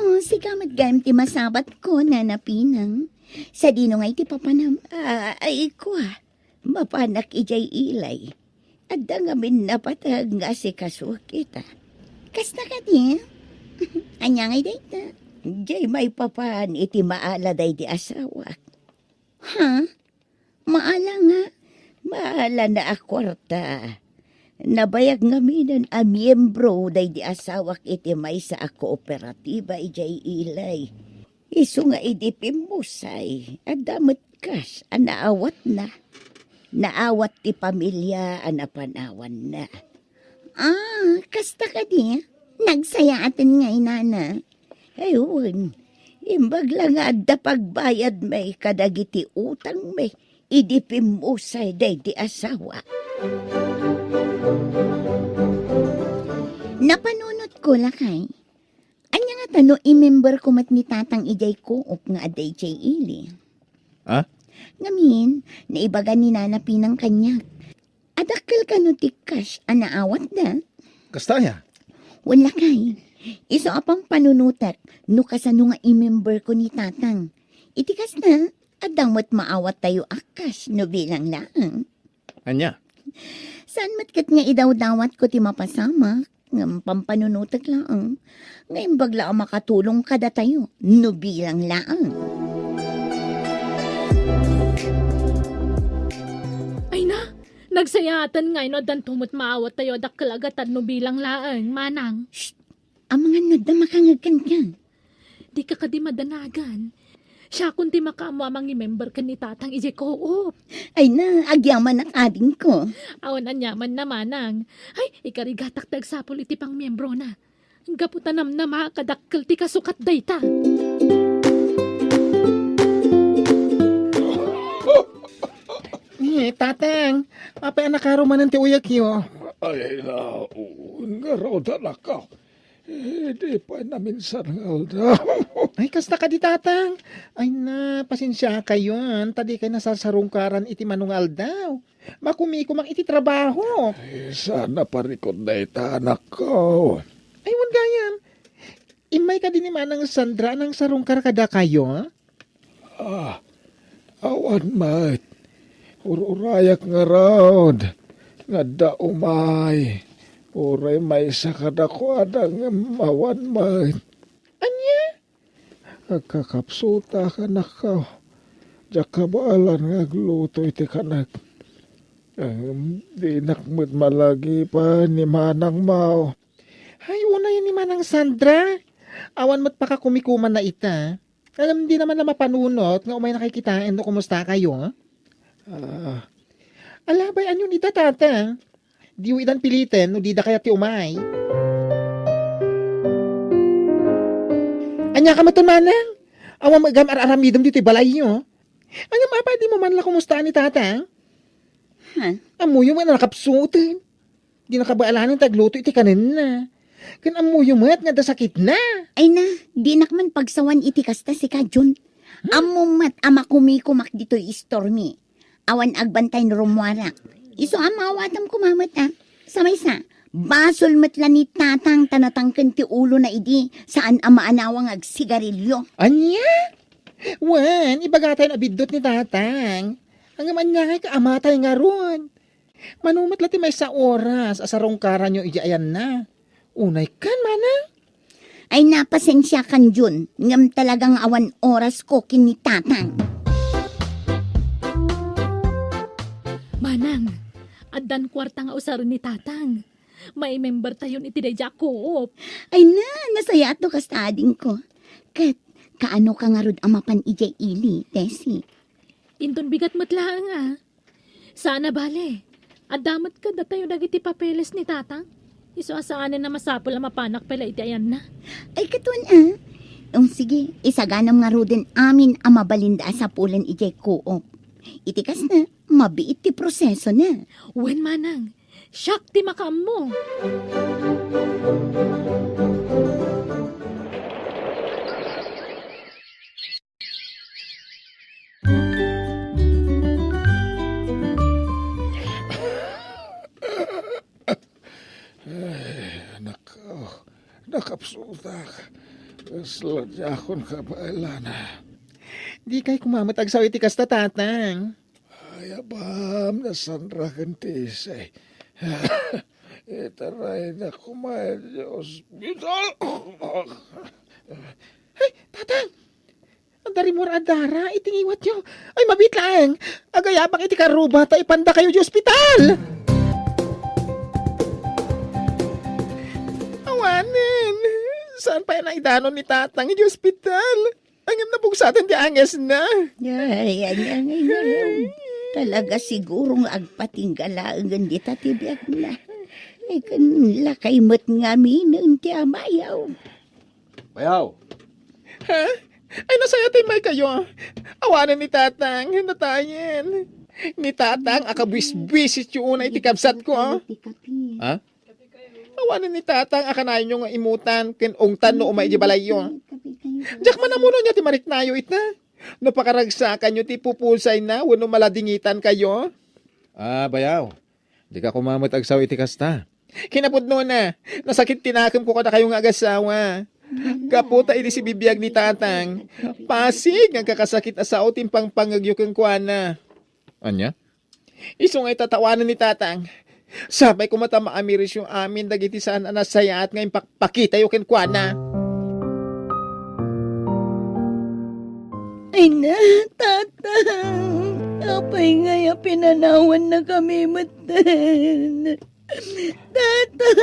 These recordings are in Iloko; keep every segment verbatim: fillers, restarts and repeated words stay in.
Oh, sika met gayam ti masabatko, Nana Pinang. Sadino ngay ti papanam? Ah, ay, kua. Mapanak idiay ilay. Adda ngamin napateg nga asikasuak ita. Kasta kadi? Ania ngay dayta? Diay maipapan iti maala daydi asawak. Ha? Maala nga? Maalana a kuarta. Nabayag ngaminen a miyembro daydi asawak iti maysa a kooperatiba idiay ilay. Isu nga idi pimmusay, adda met kas a naawatna. Naawat ti pamilia a napanawanna. Ah, kasta kadi? Nagsayaaten ngay, Nana. Ay, wen. Imbag la nga adda pagbayadmi kadagiti utangmi idi pimmusay daydi asawa. Napanunotko, lakay. Ania ngata no imemberko met ni Tatang idiay co-op nga adda idiay ili? Ha? Ngamin, naibaga ni Nana Pinang kaniak. Adakkel kano ti cash a naawatda? Kasta aya? Wen, lakay. Isu a pampanunotek no kasano nga imemberko ni Tatang. Iti kasta, adda met maawattayo a cash no bilang laeng. Ania? Saan met ket nga idawdawatko ti mapasamak, ngem pampanunotek laeng, nga imbag la a makatulong kadatayo no bilang laeng. Ay na, nagsayaaten ngay no addanto met maawattayo a dakkel a gatad no bilang laeng, Manang. Shh! Amangan no adda makangeg kenka. Dika kadi madanagan. Siakon ti makaammo a mangimember ken ni Tatang idiay co-op. Ay na, agyamanak, adingko. Awan aniamanna, Manang. Ay, ikarigatak ti agsapul iti pangmembrona. Gapu ta namnama a kadakkel ti kasukat dayta. Eh, Tatang, apay a nakaro manen ti uyekyo? Ay, naun, ngarud, anakko. Eh, di pay naminsan nga aldaw. Ay, kasta kadi, Tatang. Ay na, pasensiakayon, ta dikay nasarsarungkaran iti mano nga aldaw. Makumikomak iti trabaho. Ay, saan a parikut dayta, anakko. Ay, wen gayam. Immay kadi ni Manang Sandra a nangsarungkar kadakayo? Ah, awan met. Ur-urayak ngarud nga adda umay. Uray maysa kadakuada ngem awan met. Ania? Agkakapsutak, anakko. Diak kabaelan nga agluto iti kanek. Ngem dinak met malagipen ni Manang Mao. Ay, unayen ni Manang Sandra. Awan met pakakumikumanna ita. Ngem dina man la mapanunot nga umaynakay kitaen no kumustakayo. Ah. Ala, bay, anion ita, Tatang? Diyo idan piliten no dida kayat ti umay. Ania ka metten, Manang? Awan met gayam ar-aramidem ditoy balayyo. Ngem apay a dimo man la kumustaan ni Tatang? Ha? Ammoyo met a nakapsuten. Dina kabaelan ti agluto iti kanenna. Ken ammoyo met nga adda sakitna. Ay na, dinak man pagsawan iti kasta, sika, Jun. Hmm? Ammom met a makumikomak ditoy istormi. Awan agbantay no rummuarak. Isu a maawatam koma met, a. Sa maysa, basol met la ni Tatang ta natangken ti ulona idi, saan a maanawa nga agsigarilio. Ania? Wen, ibagatayon a biddut ni Tatang. Ngem ania ngay ka amatay ngarud? Mano met la ti maysa a oras a sarungkaranyo idiay ayanna? Unay ken, Manang? Ay, napasensiakan, Jun, ngem talaga nga awan orasko ken ni Tatang. Manang, addan kuarta nga usaren ni Tatang. Maimembertayon iti daydiay a co-op. Ay na, nasayaat no kasta, adingko. Ket, kaano ka ngarud a mapan idiay ili, Tessie? Inton bigat met laeng, a. Saan a bale. Adda met kadatayo dagiti papeles ni Tatang. Isu a saanen a masapul a mapanak pay la iti ayanna. Ay, ket wen, a. O, sige, isaganam ngaruden amin a mabalinda a sapulen idiay co-op. Iti kasta, mabiit ti prosesona. Wen, Manang. Siak ti makaammo. Ay, anak, oh, nakapsutak. Kasla diakon kabaelana. Dikay koma met agsaw iti kasta, Tatang. Ay, apam, nasanraken ti isay. Itarayna koma iti ospital. Ay, Tatang! Adda rimmuar a dara iti ngiwatyo. Ay, mabiit laeng. Agayabak iti karruba ta ipandakayo iti ospital. Awanen. Saan pay a naidanon ni Tatang iti ospital? Ngem nabugsaten ti angesna. Ay, ay, ay, ay, ay. Talaga siguro nga agpatingga laengen dita ti biagna. Ay, ken lakay met ngaminen ti amayo. Bayaw. Ha? Ay, nasaya ti maykayo. Awanen ni Tatang, natayen. Ni Tatang, akabwisbwisit yo unay ti kabsatko, ah. Ha? Awanen ni Tatang a kanayonyo nga imutan ken ungtan no umay iti balayyo. Diak man ammono ania ti mariknayo ita. No pakaragsakanyo ti pupusayna wenno maladingitankayo. Ah, bayaw. Dika koma met agsaw iti kasta. Kinapudnona, nasakit ti nakemko kadakayo nga agasawa. Gapu ta idi sibibiag ni Tatang, pasig nga agkakasakit a sao ti impangpangegyo kenkuana. Ania? Isu nga itatawanan ni Tatang. Sapay koma ta maamirisyo amin dagiti saan a nasayaat nga impakpakitayo kenkuana. Ay na, Tatang, apay ngay a pinanawannakami metten? Tatang!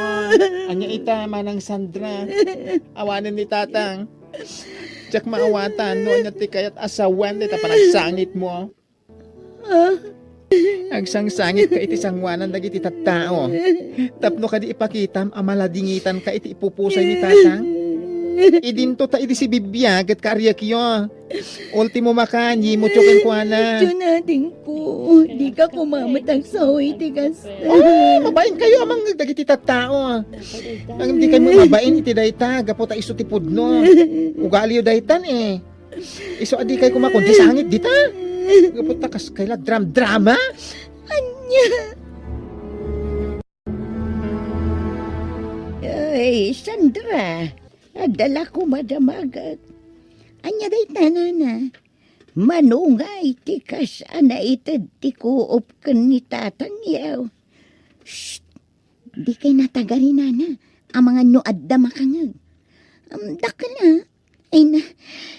Ah, ania ita, Manang Sandra? Awanen ni Tatang. Diak maawatan no ania ti kayat a sawen dayta panagsangitmo. Ah? Agsangsangitka iti sangoanan dagiti tattao. Tapno kadi ipakitam a maladingitanka iti ipupusay ni Tatang. Idinto ta idi sibibiag ket kaariekyo. Ultimo makan, yimutyo kenkuana. Diyon, adingko, dika koma met agsaw iti kasta. Ah, mabainkayo a mangngeg dagiti tattao. Ngem dikay met mabain iti dayta, gapu ta isu ti pudno. Ugaliyo daytan, eh. Isu a dikay koma kundi sangit dita. Gapu ta kaskay la dram-drama. Ania? Ay, Sandra, adda la koma damagek. Ania dayta, nana? Mano ngay ti kas a naited ti kuop ken ni Tatang, yaw? Shh! Dikay natagari, nana. Amangan no adda makangeg. Am, dakkel, a. Ay na,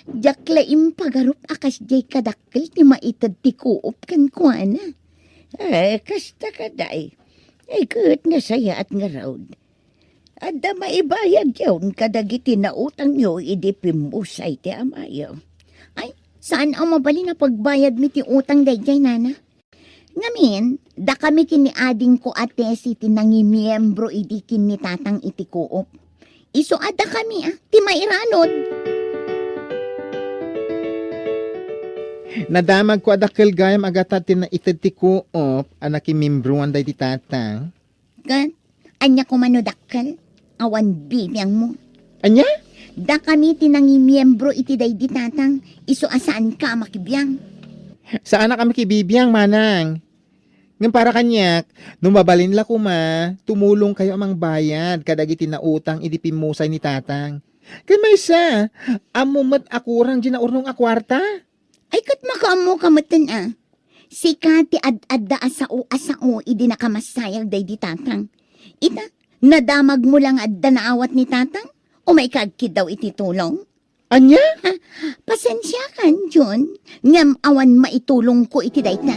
diak la impagarup a kasdiay kadakkel ti maited ti kuop kenkuana. Eh, kasta kadi. Ay, ket nasayaat ngarud. Adda maibayadyon kadagiti nautangyo idi pimmusay ti amayo. Ay, saan a mabalin a pagbayadmi ti utang daydiay, nana? Ngamin, dakami ken ni adingko a Tessie ti nangimiembro idi ken ni Tatang iti kuop. Isu a dakami a ti mairanod. Nadamagko a dakkel gayam a gatad ti naited ti kuop a nakimiembroan daydi Tatang. Ket, ania koma no dakkel? Awan bibiangmo. Ania? Dakami ti nangimiembro iti daydi Tatang, isu a saanka a makibiang. Saanak a makibibiang, manang. Ngem para kaniak, no mabalin la koma, tumulongkayo a mangbayad kadagiti nautang idi pimmusay ni Tatang. Ken maysa, ammo met a kurang diay naurnong a kuarta? Ay, ket makaammoka metten a. Sika ti ad-adda a sao a sao idi nakamassayag daydi Tatang. Ita, nadamagmo la nga adda naawat ni Tatang? Umayka agkiddaw iti tulong? Ania? Ha? Pasensiakan, Jun, ngem awan maitulongko iti dayta.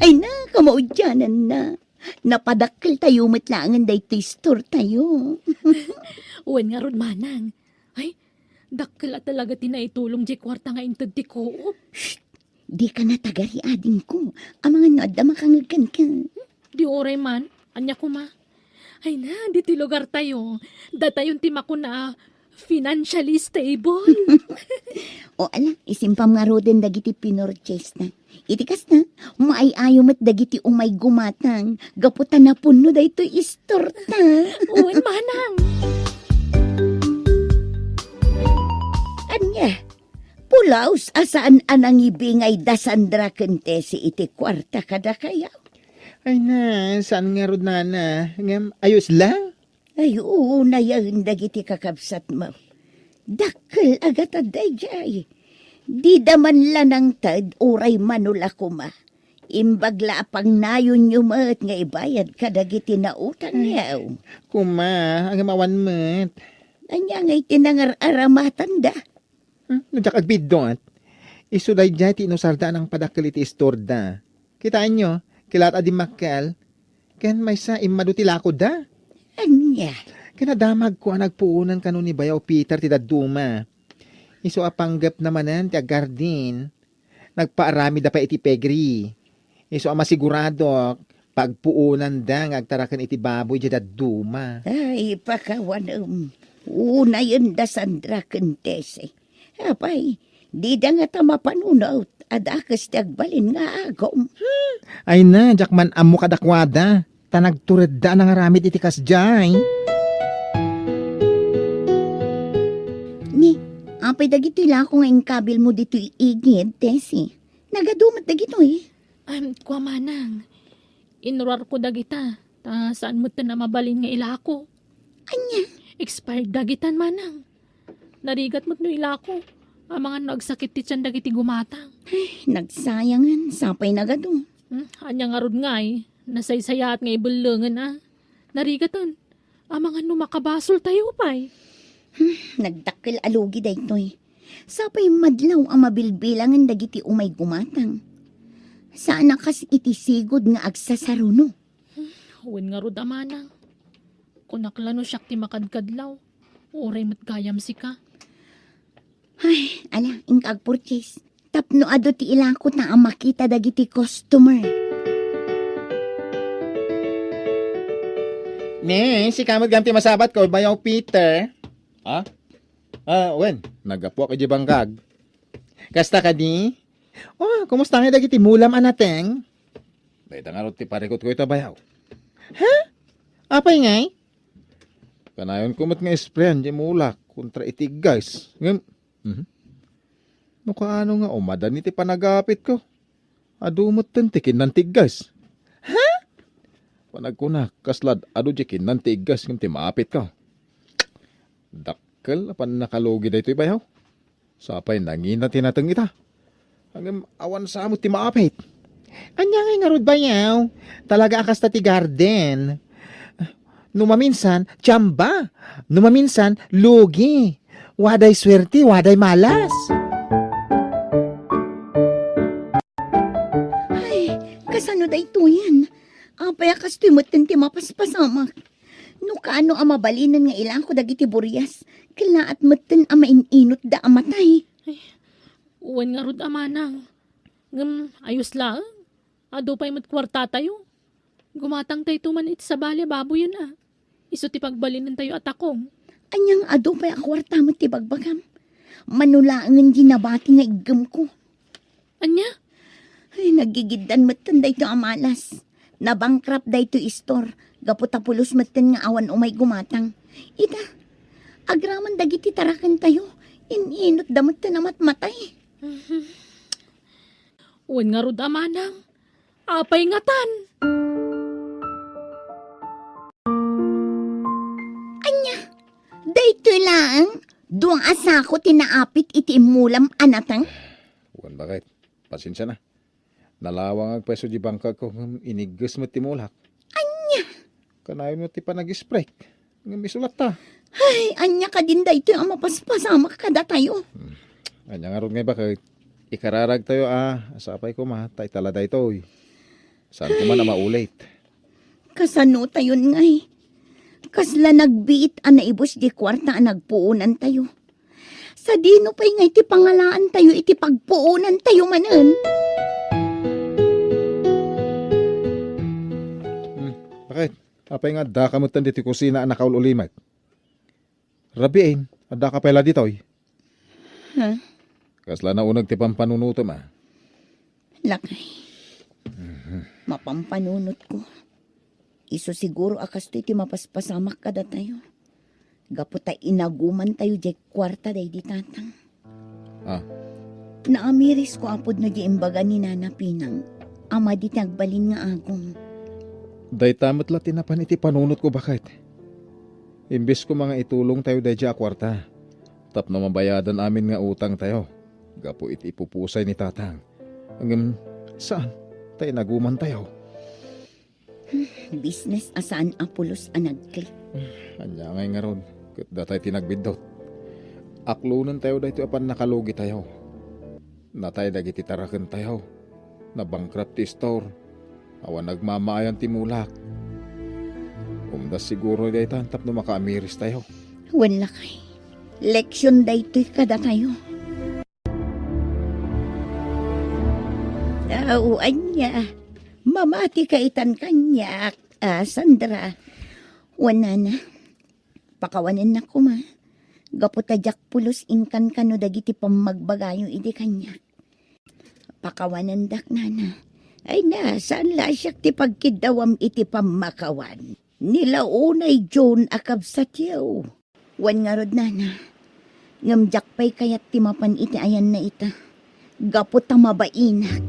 Ay na, kamaudiananna. Napadakkeltayo met laengen daytoy istortayo. Wen ngarud, manang. Ay, dakkel a talaga ti naitulong diay kuarta nga inted ti kuop. Shh! Dika natagari, adingko. Amangan no adda makangeg kenka. Di uray man, ania koma? Ay na, ditoy lugartayo, datayon ti makuna a financially stable. O ala, isimpam ngaruden dagiti pinurchaseta. Iti kasta, maay-ayo met dagiti umay gumatang gapu ta napunno daytoy istorta. Wen, manang. Ania, pulaos a saan a nangibingay da Sandra ken Tessie iti kuarta kadakayo? Ay na, saan ngarud, nana. Ngem, ayos la? Ay, unayen dagiti kakabsatmo. Dakkel a gatad daydiay. Dida man la nangted uray mano la koma. Imbag la a pangnayonyo met nga ibayad kadagiti nautangyo. Koma, ngem awan met. Ania ngay ti nangar-aramatanda? Hmm, no diak agbiddut, isu daydiay ti inusarda a nangpadakkel iti istorda. Kitaenyo, kilaat a dimmakkel, ken maysa immadu ti lakoda. Ania? Ken nadamagko a nagpuonan kano ni Bayaw Peter ti dadduma. Isu a panggepna manen ti agardin, nagpaaramidda pay iti piggery. Isu a masiguradok, pagpuonanda nga agtaraken iti baboy diay dadduma. Ay, pakawanem. Unayenda Sandra ken Tessie. Apay, dida ngata mapanunot a dakes ti agbalin nga agom. Ay na, diak man ammo kadakuada. Ta nagturedda a nangaramid iti kasdiay. Ni, apay dagitoy lako nga inkabilmo ditoy igid, Tessie? Nagadu met dagitoy. Am, kua manang. Inurarko dagita, ta saan metten a mabalin nga ilako. Ania? Expired dagitan, manang. Narigat met no ilako. Amangan no agsakit ti tian dagiti gumatang. Ay, nagsayangen, sapay nagadu. Hmm, ania ngarud ngay? Nasaysayaat nga ibellengen a. Narigaten. Amangan no makabasol tayo pay. Hmm, nagdakkel a lugi daytoy. Sapay madlaw a mabilbilangen dagiti umay gumatang. Saan a kas iti sigud nga agsasaruno. Hmm, wen ngarud a manang. Kunak la no siak ti makadkadlaw. Uray met gayam sika. Ay, ala, inka agpurchase. Tapno adu ti ilako ta a makita dagiti customer. Ne, sika met gayam ti masabatko, Bayaw Peter. Ha? Ah, wen, naggapuak iti bangkag. Kasta kadi? Oh, kumusta ngay dagiti mulam a nateng? Dayta ngarud ti parikutko ita, Bayaw. Ha? Apay ngay? Kanayonko met nga isprayan diay mulak kontra iti iggas. Ngem, mhm. No kaano nga umadan iti panagapitko? Adu metten ti kinnan ti iggas. Ha? Panagkunak, kasla adu diay kinnan ti iggas ngem ti maapitko. Dakkel a pannakalugi daytoy, Bayaw. Sapay nangina ti nateng ita. Ngem awan sa met ti maapit. Ania ngay ngarud, Bayaw? Talaga a kasta ti garden. No maminsan, tsamba. No maminsan, lugi. Waday suerte, waday malas. Ay, kasano daytoyen? Apay a kastoy metten ti mapaspasamak? No kaano a mabalinen nga ilako dagiti burias, kellaat metten a main-inotda a matay. Ay, wen ngarud a manang. Ngem ayos laeng. Adu pay met kuartatayo. Gumatangtayto man iti sabali a baboyen a. Isu ti pagbalinentayo a takong. Ania nga adu pay a kuarta met ti bagbagam? Mano laengen diay nabati nga iggem ko. Ania? Ay, nagigiddan metten daytoy a malas. Nabankrupt daytoy istor. Gapu ta pulos metten nga awan umay gumatang. Ita, agraman dagiti tarakentayo. In-inotda metten a matmatay. Wen ngarud a manang, apay ngatan? Ania, daytoy laeng dua a sako ti naapit iti immulam a nateng? Wen, baket. Pasensiana. Nalawangak pay isu diay bangkagko ngem inigges met ti mulak. Ania? Kanayon met ti panag-spray. Ngem isu latta. Ay, ania kadin daytoy a mapaspasamak kadatayo? Hmm. Ania ngarud ngay baket? Ikararagtayo a, sapay koma, ta ita la daytoy. Saan koma a maulit? Kasanotayon ngay? Kasla nagbiit a naibus diay kuarta a nagpuonantayo. Sadino pay ngay ti pangalaantayo iti pagpuonantayo manen? Hmm, baket? Apay nga addaka metten ditoy kusina a nakaul-ulimek? Rabiin, addaka pay la ditoy? Ha? Kasla nauneg ti pampanunotem a? Lakay. Mhm. Mapampanunotko. Isu siguro a kastoy ti mapaspasamak kadatayo. Gapu ta inagumantayo diay kuarta daydi tatang. Ah. Naamirisko, apod no di imbaga ni Nana Pinang, a madi ti agbalin nga agum. Dayta met la ti napan iti panunotko, baket. Imbes koma nga itulongtayo daydiay a kuarta tapno mabayadan amin nga utangtayo gapu iti ipupusay ni Tatang. Ngem saan ta inagumantayo. Business a saan a pulos a nagklik. Ania ngay ngarud ket datay ti nagbiddut. Aklonentayo daytoy a pannakalugitayo. Natay dagiti tarakentayo. Nabankrupt ti store. Awan nagmamaayan ti mulak. Umdas siguro daytan tapno makaamiristayo. Wen lakay, leksion daytoy kadatayo. Tao ania, mamati ka itan kaniak, a, Sandra. Wen nana, pakawanennak koma, gapu ta diak pulos inkankano dagiti pammagbagayo idi kaniak. Pakawanendak, nana. Ay na, saan la siak ti pagkiddawam iti pammakawan. Ni la unay John a kabsatyo. Wen ngarud, nana. Ngem diak pay kayat ti mapan iti ayanna ita. Gapu ta mabainak.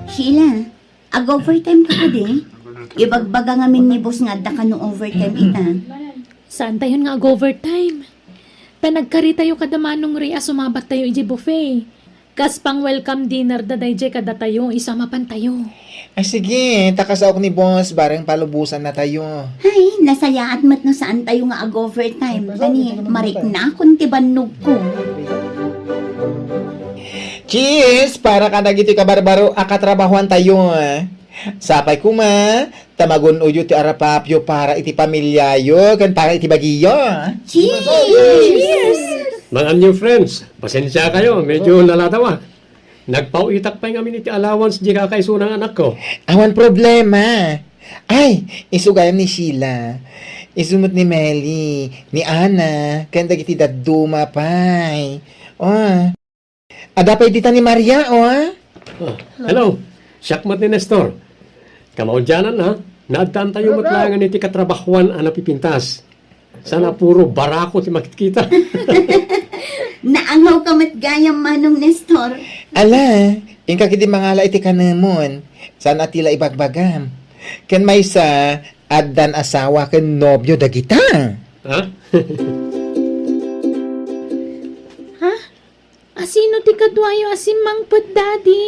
Sheila, ag-overtime ka kadi? Ibagbaga ngamin ni boss nga adda kano overtime ita. Saantayon nga ag-overtime? Ta nagkaritayo kada Manong Ray a sumabattayo idiay buffet. Kas pang-welcome dinner da daydiay kadatayo, isu a mapantayo. Ay, sige, ta kasaok ni boss, bareng palubosannatayo. Ay, nasayaat met no saantayo nga ag-overtime. Tani, mariknakon ti bannogko. Cheers! Para kadagiti kabarbaro a katrabahoantayo. Sapay koma, ta magun-oyo ti arapapyo para iti pamiliayo ken para iti bagiyo. Cheers! Cheers! Mga new friends, pasensiakayo, medyo nalatawak. Nagpauitak pay ngamin iti allowance di kakaisuna nga anakko. Awan problema. Ay, isu gayam ni Sheila. Isu met ni Meli, ni Ana, ken dagiti dadduma pay. Oh. Adda pay dita ni Maria, oh, ah. Oh, hello. Siak met ni Nestor. Kamaudianan, ha? Naaddaantayo met laengen iti katrabahoan a napipintas. Sana puro barako ti makitkita. Naangaw ka met gayam, Manong Nestor. Ala, inka ketdi mangala iti kanemon. Saan a ti la ibagbagam. Ken maysa, addan asawa ken nobio dagita. Ha? Ha? Asino ti kaduayo a simmangpet, Daddy?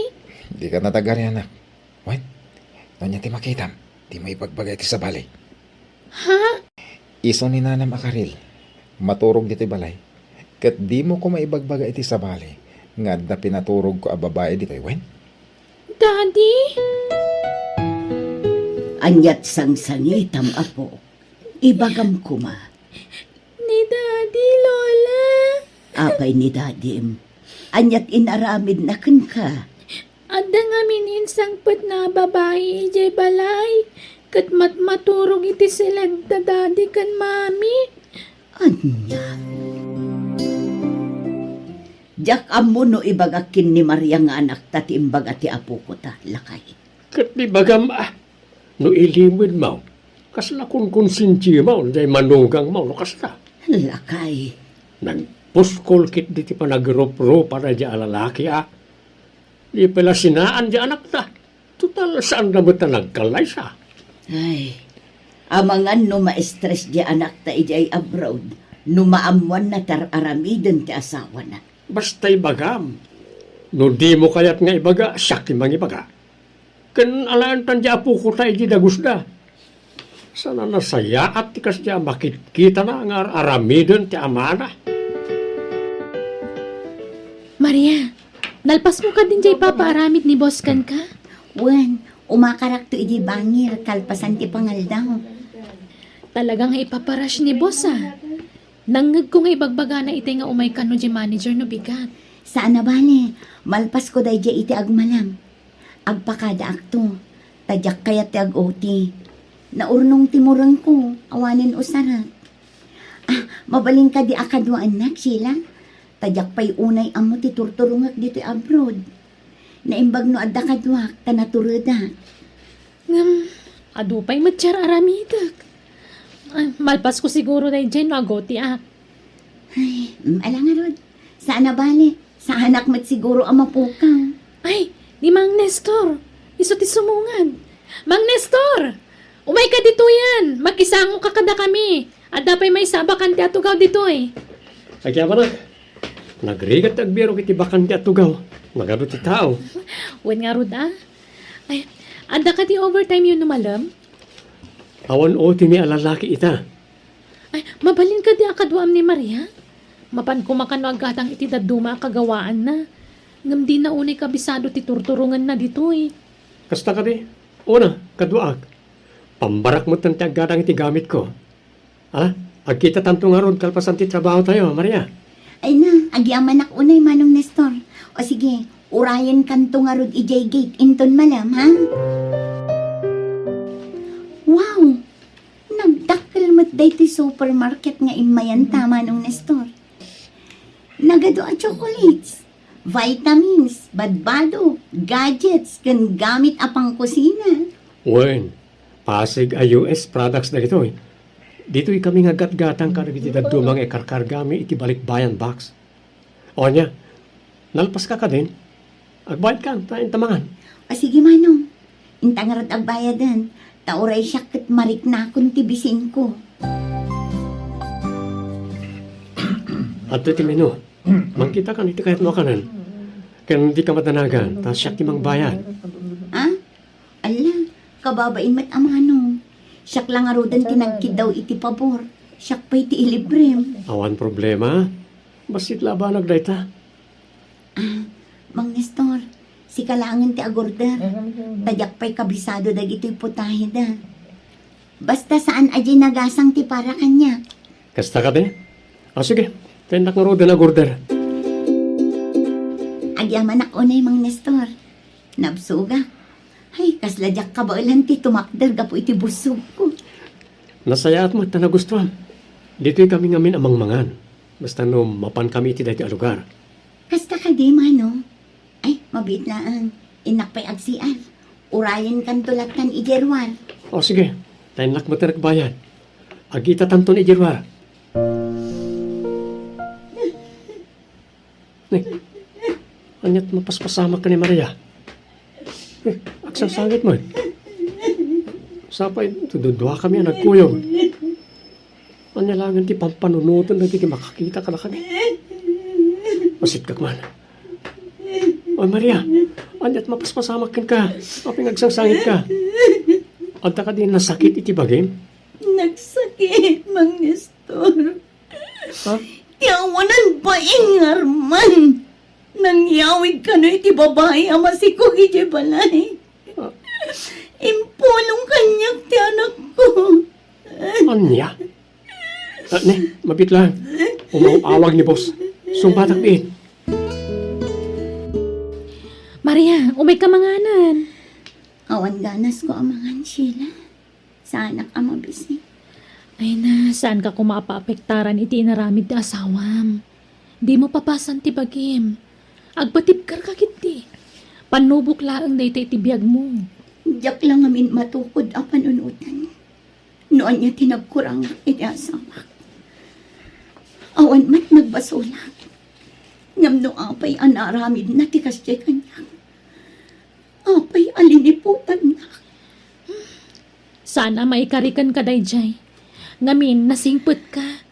Dika natagarianak. Wen, no ania ti makitam, dimo ibagbaga iti sabali. Ha? Isu ni nanam a Karil, maturog ditoy balay. Ket dimo koma ibagbaga iti sabali nga adda pinaturogko a babai ditoy, wen? Daddy? Aniat sangsangitam, apo. Ibagam koma. Ni Daddy, Lola. Apay ni Dadim? Aniat inaramidna kenka? Adda ngamin insangpetna a babai idiay balay, ket matmaturog iti seled da Daddy ken Mami. Ania? Diak ammo no ibagak ken ni Maria nga anakta ti imbaga ti apoko ta, lakay. Ket ibagam a, no ilimedmo, kasla konkonsensiamo, diay manugangmo, no kasta. Lakay. Nagpuskol ketdi ti panagrupropa daydiay a lalaki a, di pay la sinaan diay anakta. Total, saanda met a nagkallaysa. Ay, amangan no ma-stress diay anakta idiay abroad, no maammoanna ti ar-aramiden ti asawana. Basta ibagam. No dimo kayat nga ibaga, siak ti mangibaga. Ken alaentan diay apoko ta idi dagusda. Saan a nasayaat ti kasdiay a makitkitana nga ar-aramiden ti amana. Maria, nalpasmo kadin diay ipapaaramid ni boss kenka? Wen, umakarakto idiay bangir kalpasan ti pangaldaw. Talaga nga ipapa-rush ni boss, a. Nangngegko nga ibagbagana itay nga umay kano diay manager no bigat. Saan a bale, malpasko daydiay iti agmalem. Agpakadaakto, ta diak kayat ti ag-O T. Naurnong ti murengko, awanen usarek. Ah, mabalin kadi a kaduaennak, Sheila? Ta diak pay unay ammo ti turturongek ditoy abroad. Naimbag no adda kaduak, ta naturedak. Ngem, adu pay met ti ar-aramidek. Ah, malpasko siguro daydiay no ag-O T-ak. Ay, mm, ala ngarud. Saan a bale. Saanak met siguro a mapukaw. Ay, ni Mang Nestor. Isu ti sumungan. Mang Nestor! Umayka ditoyen! Makisangoka kadakami. Adda pay maysa a bakante a tugaw ditoy. Agyamanak. Nagrigat ti agbirok iti bakante a tugaw. Nagadu ti tao. Wen ngarud, a. Ay, adda kadi overtime yo no malem? Awan O T mi a lalaki ita. Ay, mabalin kadi a kaduam ni Maria? Mapan koma kano aggatang iti dadduma a kagawaanna. Ngem dina unay kabisado ti turturongenna ditoy. Kasta kadi? Una, kaduaak. Pambarak metten ti aggatang iti gamitko. Ala, agkitatanto ngarud kalpasan ti trabahotayo, Maria. Ay na, agyamanak unay, Manong Nestor. O sige, urayenkanto ngarud idiay gate inton malem, ha? Wow! Nagdakkel met daytoy supermarket nga immayanta, Manong Nestor. Nagadu a chocolates, vitamins, badbado, gadgets, ken gamit a pangkusina. Wen, Pasig a U S products dagitoy. Ditoy kami nga gatgatang kadagiti dadduma nga ikarkargami iti balikbayan box. O ania, nalpaska kadin? Agbayadkan, ta inta mangan. O sige, Manong. Inta ngarud agbayadan, ta uray siak ket mariknakon ti bisinko. Adtoy ti menu. Mangkitakan iti kayatmo a kanen. Ken dika madanagan, ta siak ti mangbayad. Ah? Alla, kababain met a Manong. Siak la ngaruden ti nagkiddaw iti pabor. Siak pay ti ilibrem. Awan problema. Bassit la a banag dayta. Ah, Mang Nestor, sika laengen ti agorder. Ta diak pay kabisado dagitoy putaheda. Basta saan a diay nagasang ti para kaniak. Kasta kadi? O sige, ta innak ngaruden agorder. Agyamanak unay, Mang Nestor. Nabsogak. Ay, kasla diak kabaelan ti tumakder gapu iti bussogko. Nasayaat met ta nagustuam. Ditoy kami ngamin a mangmangan. Basta no mapan kami iti daytoy a lugar. Kasta kadi, Manong? Ay, mabiit laeng. Innak pay agsiar. Urayenkanto lattan idiay ruar. O sige, ta innak met ti nagbayad. Agitatanton idiay ruar. Ni, aniat mapaspasamak ken ni Maria? Eh, agsangsangit met. Sapay, duduakami a nagkuyog. Ania laengen ti pampanunoten dagiti makakita kadakami? Masitkak man. Oy, Maria, aniat mapaspasamak kenka? Apay nga agsangsangit ka? Adda kadi nasakit iti bagim? Nagsakit, Mang Nestor. Ha? Ti awanan baing nga Arman. Nangyawid kano iti babai a masikog idiay balay. Ah. Impulong kaniak ti anakko. Ania? Ah, ne, mabitlan. Umaw-awag ni boss. Sungbatak biit. Maria, umayka manganan. Awan ganasko a mangan, Sheila. Saanak a mabisi. Ay na, saanka koma a paapektaran iti inaramid ti asawam. Dimo papasan ti bagim. Agpatibkarka ketdi. Pannubok laeng dayta iti biagmo. Diak la ngamin matukod a panunotan no ania ti nagkurangak iti asawak. Awan met nagbasolak. Ngem no apay a naaramidna ti kasdiay kaniak, apay a liniputannak? Saan a maikariken ka daydiay. Ngamin, nasingpetka.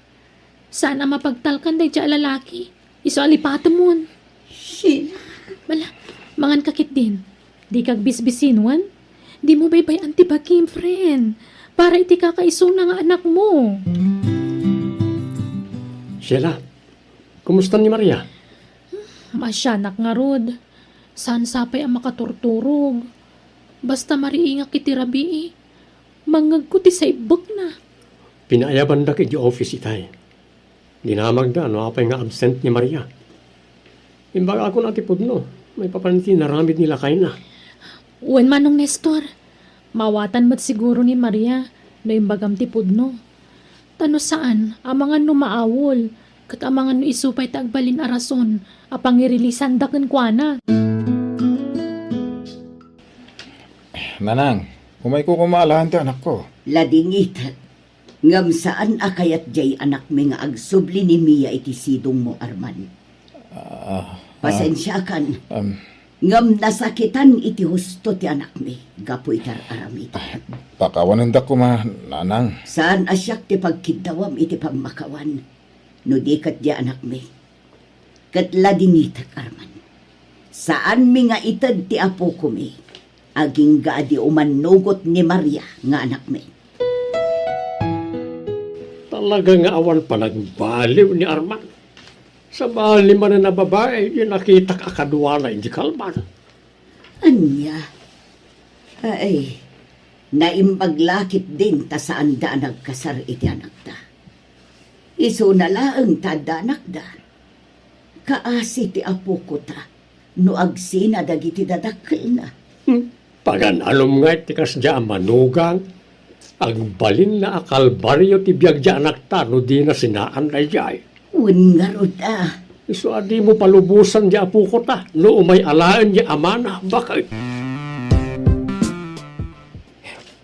Saan a mapagtalkan daydiay a lalaki. Isu a lipatemon. Sheila. Bala, mangan ka ketdin. Dika agbisbisinwan. Dimo baybay-an ti bagim, friend. Para iti kakaisuna nga anakmo. Sheila, kumusta ni Maria? Maasianak ngarud. Saan sapay a makaturturog. Basta mariingak iti rabii, mangngegko ti saibbekna. Pinaayabandak iti office itay. Dinamagda no apay nga absent ni Maria. Imbagakon a ti pudno, maipapan iti naramid ni lakayna. Wen, Manong Nestor, maawatan met siguro ni Maria no imbagam ti pudno. Ta no saan, amangan no maawol, ket amangan no isu pay ti agbalin a rason a pangirelasanda kenkuana. Nanang, umayko koma alaen ti anakko. Ladingitan. Ngem saan a kayat diay anakmi nga agsubli ni Mia iti sidongmo, Arman? Ah, Pasensiakan. Ah, um, Ngem nasakitan iti husto ti anakmi gapu iti ar-aramidek. Ah, pakawanendak koma, nanang. Saan a siak ti pagkiddawam iti pammakawan, no di ket di anakmi. Ket ladingitek, Arman. Saanmi nga ited ti apokomi, agingga a di umannugot ni Maria nga anakmi. Talaga nga awan panagbaliw ni Arman. Sabali manen a babai, ti nakitak a kaduana iti kalman. Ania? Ay, naimbag la ketdin ta saanda a nagkasar iti anakda. Isuna laeng ta adda anakda. Kaasi ti apokota no agsina dagiti dadakkelna. Hmm. Pagan-anom ngay ti kasdiay a manugang, agbalinna a kalbario ti biag ti anakta no dina sinaan daydiay. Wen ngarud a. Isu a dimo palubosan ti apokota no umay alaen ti amana, baket.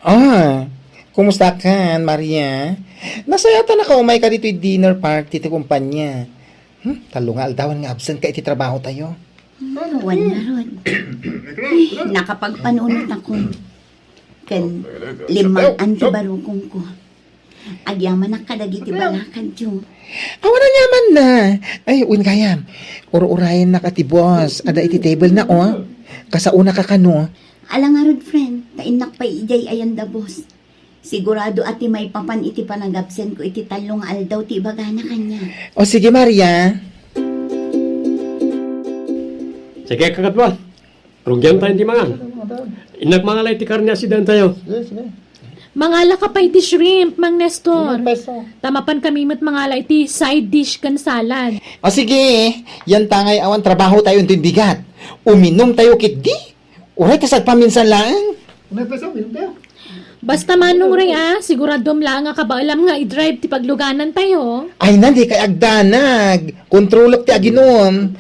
Ah, kumusta kan, Maria? Nasayaat a nakaumay ka ditoy dinner party ti kumpanya. Hmm, tallo nga aldawan nga absent ka iti trabaho tayo. Awan ngarud. Ay, nakapagpanunot ako. Ken limmang-an ti barukongko. Agyamanak kadagiti balakadyo. Awan aniamanna. Ay, wen gayam. Ur-urayennak a ti boss. Adda iti table na, oh. Kasaonaka kano. Ala ngarud, friend. Ta innak pay idiay ayan da boss. Sigurado a ti maipapan iti panagabsentko iti tallo nga aldaw ti ibagana kaniak. O sige, Maria. Sige, kakadua. Rugian tayo ti mangan. Innak mangala iti karne a sidan tayo. Sige, sige. Mangalaka pay iti shrimp, Mang Nestor. Ano, peso? Ta mapan kami met mangala iti side dish ken salad. O sige, yan ta ngay awan trabaho tayo intoy bigat. Uminum tayo ketdi. Uray, ta sadpaminsan laeng. Ano, peso? Minum tayo. Basta Manong Ray, ah, siguradom laeng a kabaelam nga i-drive ti pagluganan tayo. Ay na, di kay agdanag. Kontrolok ti aginum.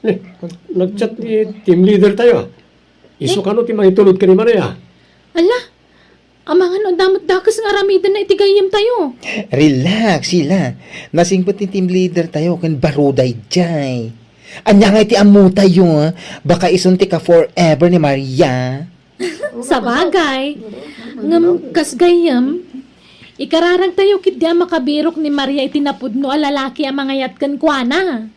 Eh, nag-chat ti team leader tayo, ah. Isu kano ti mangitulod ken ni Maria? Ala, amangan no adda met dakes nga aramidenna iti gayyem tayo. Relax, Sheila. Nasingpet ti team leader tayo ken baro daydiay. Ania ngay ti ammo tayo, ah? Baka isun ti ka-forever ni Maria. Sabagay. Ngem kas gayyem, ikararag tayo ketdi a makabirok ni Maria iti napudno a lalaki a mangayat kenkuana.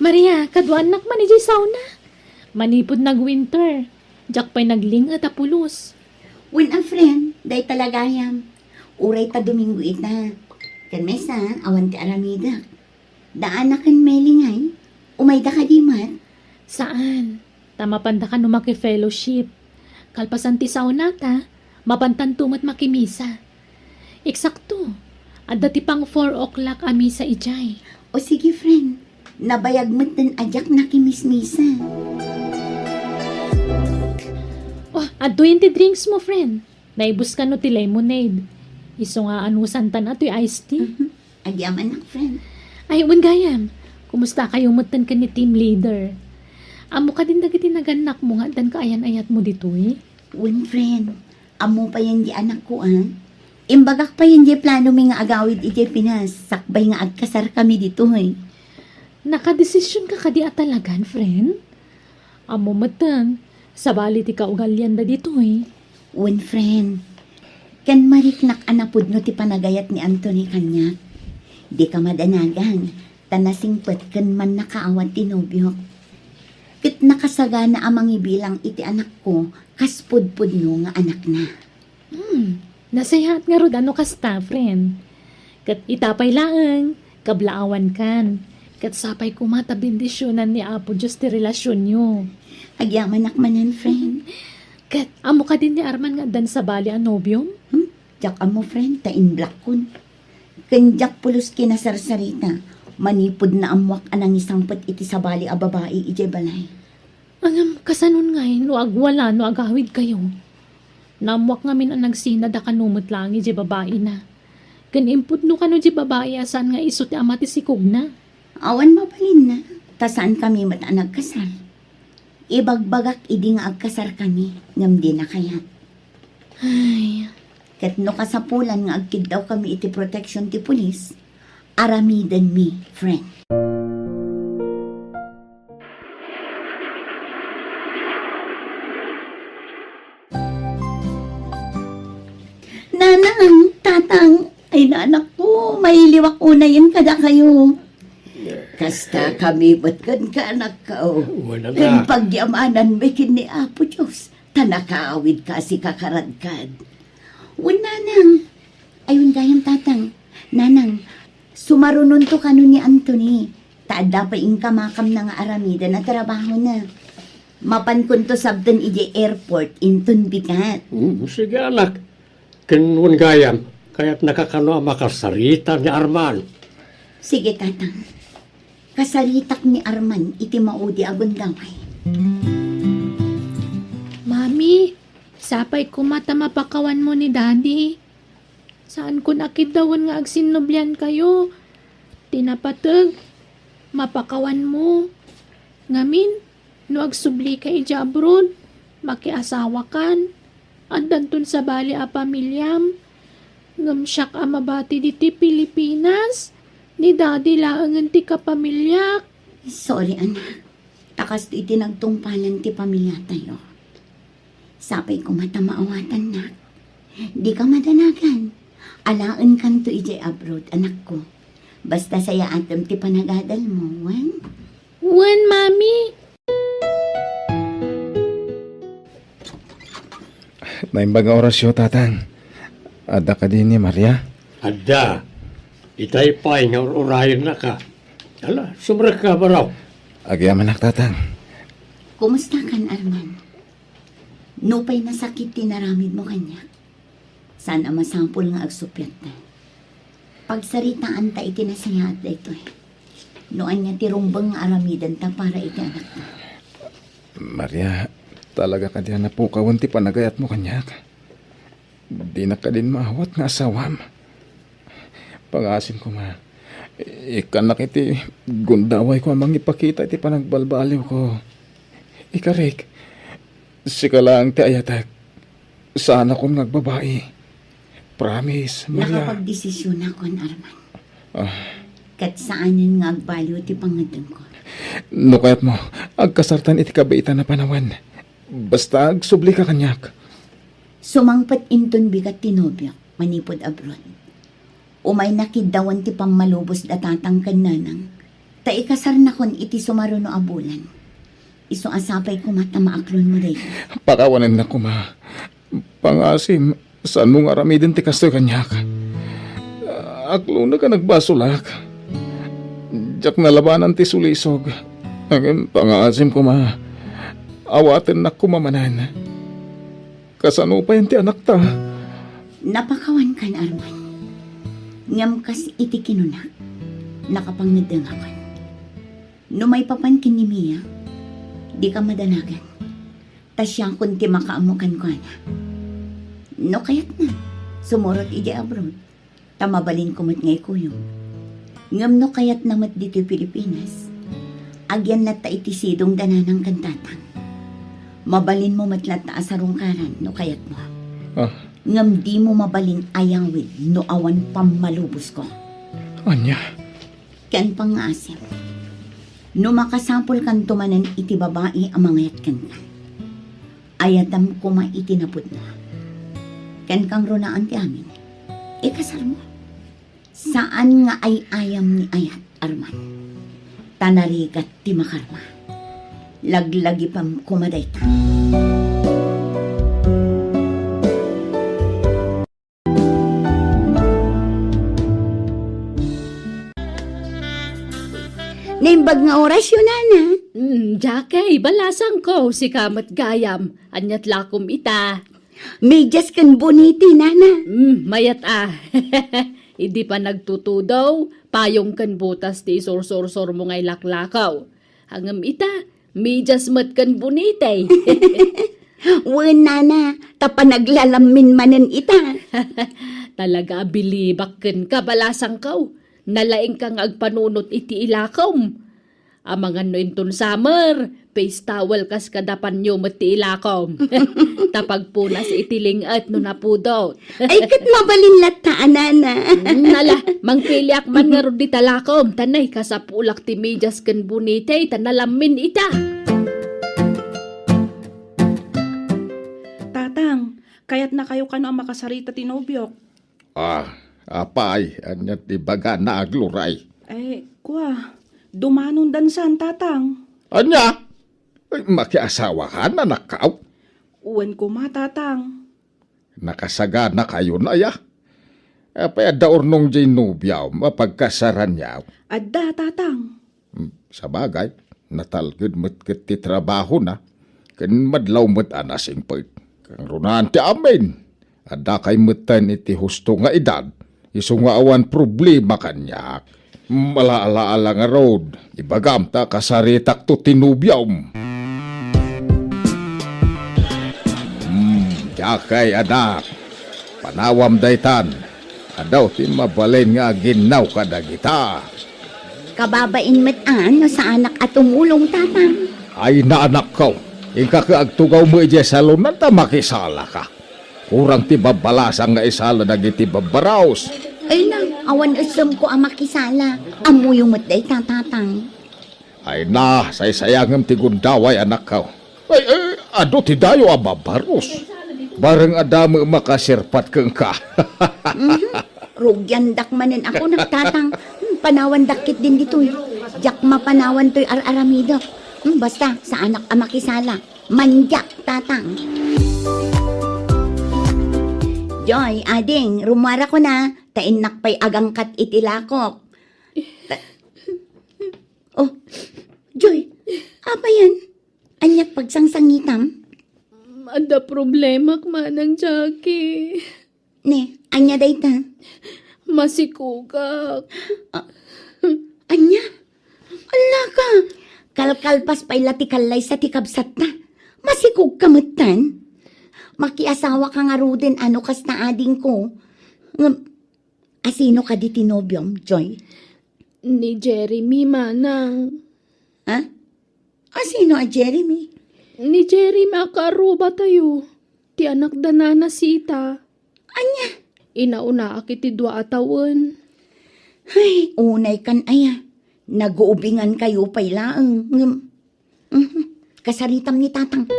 Maria, kaduaannak man idiay sauna. Manipud nag-winter, diak pay nagling-et a pulos. Wen a friend, dayta la gayam. Uray ta Domingo ita. Ken maysa, awan ti aramidek. Daana ken Meli ngay, umayda kadi met? Saan. Ta mapanda kano maki-fellowship. Kalpasan ti saunata, mapantanto met makimisa. Eksakto, adda ti pang four o'clock a misa idiay. O sige, friend. Nabayag metten a diak nakimismisa. Oh, adtoyen ti drinks mo, friend. Naibus kano ti lemonade. Isu nga anusantan a toy iced tea. Mhm. Agyamanak, friend. Ay, wen gayam. Kumusta kayo metten ken ni team leader? Ammo kadin dagiti nagannakmo nga addan kaayan-ayatmo ditoy? Wen, friend. Ammo payen di anakko, ah. Imbagak payen di planomi nga agawid idiay Pinas, sakbay nga agkasar kami ditoy. Nakadesision ka kadi a talagan, friend? Ammo metten, sabali ti kaugalianda ditoy. Wen, friend. Ken mariknak a napudno ti panagayat ni Anthony kaniak. Dika madanagan, ta nasingpet ken mannakaawat ti nobiok. Ket nakasagana a mangibilang iti anakko kas pudpudno nga anakna. Hmm, nasayaat ngarud a no kasta, friend. Ket ita pay laeng, kablaawankan. Ket sapay koma ta bendisionan ni Apo Dios ti relasionyo. Agyamanak manen, friend. Ket ammo kadin ni Arman nga addan sabali a nobiom? Hmm? Diak ammo, friend, ta inblockon. Ken diak pulos kinasarsarita, manipud naammoak a nangisangpet iti sabali a babai idiay balay. Ngem kasanon ngay no agwala no agawidkayo? Naammoak ngamin a nagsinada kano met laeng idiay babaina. Ken impudno kano diay babai a saan nga isu ti ama ti sikogna. Awan mabalinna, ta saankami met a nagkasar. Ibagbagak idi nga agkasarkami, ngem dina kayat. Ay. Ket no kasapulan nga agkiddawkami iti protection ti pulis, aramidenmi, friend. Iwak unayen kadakayo. Kasta kami met kenka, anakko. Wen, ata. Ken pagyamananmi ken ni Apo Dios, ta nakaawidka a sika karadkad. Wen, nanang. Ay, wen gayam, tatang. Nanang, sumarunonto kano ni Anthony. Ta adda pay inkamakam na nga aramiden a trabahona. Mapankonto sabten idiay airport inton bigat. Mm, sige, anak. Ken wen gayam, kayatnaka kano a makasarita ni Arman? Sige, tatang. Kasaritak ni Arman iti maudi a gundaway. Mami, sapay koma ta mapakawanmo ni Daddy. Saankon a kiddawen nga agsinnubliankayo. Ti napateg, mapakawanmo. Ngamin, no agsublika idiay abroad, makiasawakan. Addanton sabali a pamiliam. Ngem siak a mabati ditoy Pilipinas, ni Daddy laengen ti kapamiliak. Sorry, anak. Ta kastoy ti nagtungpalan ti pamiliatayo. Sapay koma ta maawatannak. Dika madanagan. Alaenkanto idiay abroad, anakko. Basta sayaatem ti panagadalmo, wen? Wen, Mami. Naimbag nga orasyo, Tatang. Adda kadi ni Maria? Adda. Itay pay nga ur-urayennaka. Ala, sumrekka, baro. Agyamanak, Tatang. Kumustakan, Arman? Nupay nasakit ti naramidmo kaniak, saan a masapul nga agsuppiatta. Pagsaritaanta iti nasayaat daytoy. No ania ti rumbeng nga aramidenta para iti anakta. Maria, talaga kadi a napukawen ti panagayatmo kaniak? Dinak kadin maawat nga asawam. Pangaasim koma, ikkannak iti gundawayko a mangipakita iti panagbalbaliwko. Ikarik, sika laeng ti ayatek. Saanakon nga agbabai. Promise, Maria. Nakapagdesisyonakon, Arman. Ah. Ket saanen nga agbaliw ti pangngeddengko. No kayatmo, agkasartan iti kabiitan a panawen. Basta agsublika kaniak. Sumangpet inton bigat ti nobiok manipud abroad. Umayna kiddawen ti pammalubos da tatang ken nanang, ta ikasarnakon iti sumaruno a bulan. Isu a sapay koma ta maaklonmo dayta. Pakawanennak koma. Pangaasim, saanmo nga aramiden ti kastoy kaniak. Aklonek a nagbasolak. Diak nalabanan ti sulisog. Ngem pangaasim koma. Awatennak koma manen. Kasano pay ti anakta? Napakawankan, Arman. Ngem kas iti kinunak, nakapangngeddengakan. No maipapan ken ni Mia, dika madanagan. Ta siakon ti makaammo kenkuana. No kayatna, sumurot idiay abroad. Ta mabalinko met nga ikuyog. Ngem no kayatna met ditoy Pilipinas, agyan latta iti sidong da nanang ken tatang. Mabalinmo met latta a sarungkaran no kayatmo. Ah. Ngem dimo mabalin ayawid no awan pammalubosko. Ania? Ken pangngaasim, no makasapulkanto manen iti babai a mangayat kenka, ayatem koma iti napudno. Ken kangrunaan ti amin, ikasarmo. Saan nga ay-ayam ni ayat, Arman. Ta narigat ti makarma. Laglagipem koma dayta. Naimbag nga orasyo, nana. Mm, Jackie, balasangko, sika met gayam. Aniat lakom ita? Medias ken bonete, nana. Mm, mayat a. Idi panagtutudo, payong ken botas ti isursursurmo nga ilaklakaw. Ngem ita, medias met ken bonete. Wen, nana, ta panaglalammin manen ita. Talaga a bilibak kenka, balasangko. Nalaingka nga agpanunot iti ilakom. Amangan no inton summer, face towel kas kada panyo met ti ilakom. Ta pagpunas iti ling-et no napudot. Ay, ket mabalin latta a, nana. Mm, ala, mangpiliak man ngarud dita lakom, ta nay, kasapulak ti medias ken bonete, ta nalammin ita. Tatang, kayatnakayo kano a makasarita ti nobiok? Ah, Apay, ania ti ibagana, agluray? Eh, kua, dumanondan saan, Tatang. Ania? Ay, makiasawakan, anakkaw? Wen koma, Tatang. Nakasaganakayon aya? Apay, adda urnong diay nobiam a pagkasaranyo? Adda, Tatang. Hmm, sabagay, natalged met ket ti trabahona, ken madlaw met a nasingpet. Kangrunaan ti amin, addakay metten iti husto nga edad, isu nga awan problema kaniak. Malaalaala ngarud, ibagam ta kasaritakto ti nobiom. Hmm, diakay, anak, panawam daytan. Adaw ti mabalin nga aginnaw kadagita. Kababain met a no saanak a tumulong, Tatang. Ay, naanakko, inka ket agtugaw met idiay salonan ta makisalaka. Kurang ti babbalasang nga isala dagiti babbaros. Ay na, awan esemko a makisala. Ammoyo met dayta, Tatang. Ay na, saysayangem ti gundaway, anakko. Ay, ay, adu ti dayo a babbaros. Bareng adda met makasirpat kenka. Mhm. Rugiandak manen ako, nagtatang. Hmm, panawandak ketdin ditoy. Diak mapanawan toy ar-aramidek. Hmm, basta, saanak a makisala. Mandiak, tatang. Joy, ading, rummuarako na, ta innak pay agangkat iti lakok. Ta- Oh, Joy, apayan? Ania't pagsangsangitam? Adda problemak, Manang Jackie. Ne, ania dayta? Masikogak. Ah, ania? Allaka! Kalkalpas pay la ti kallaysa ti kabsatta. Masikogka metten? Makiasawaka ngaruden a no kasta, adingko. Ngem, asino kadi ti nobiom, Joy? Ni Jeremy, manang. Ha? Asino a Jeremy? Ni Jeremy a kaarrubatayo, ti anak da Nana Sita. Ania? Inaunaak iti dua a tawen. Ay, unay kan aya. Naguubingan kayo pay laeng. Ngem, mhm, kasaritam ni tatang.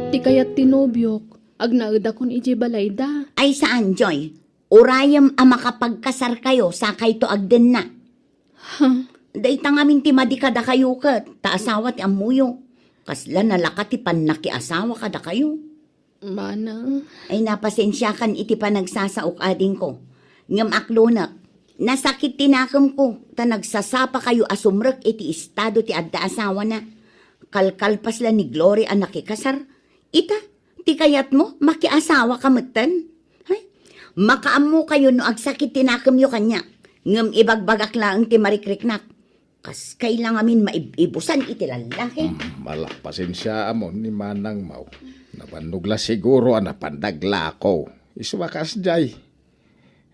Ti kayat ti nobiok, agnaedakon idiay balayda. Ay, saan, Joy? Urayem a makapagkasarkayo, sakayto agdenna. Huh? Dayta ngamin ti madi kadakayo ket, ta asawa ti ammoyo. Kasla nalaka ti pannakiasawa kadakayo. Manang. Ay, napasensiakan iti panagsasaok, adingko. Ngem aklonek, nasakit ti nakemko, ta nagsasapakayo a sumrek iti estado ti adda asawana. Kalkalpas la ni Glory a nakikasar. Ita, ti kayatmo, makiasawaka metten? Hay, makaammokayo no agsakit ti nakemyo kaniak, ngem ibagbagak laeng ti marikriknak. Kas kailangamin maib-ibusan iti lallaki. Mm, ala, pasensiaam ni manangmo. Nabannog la siguro a napan naglako. Isu a kasdiay.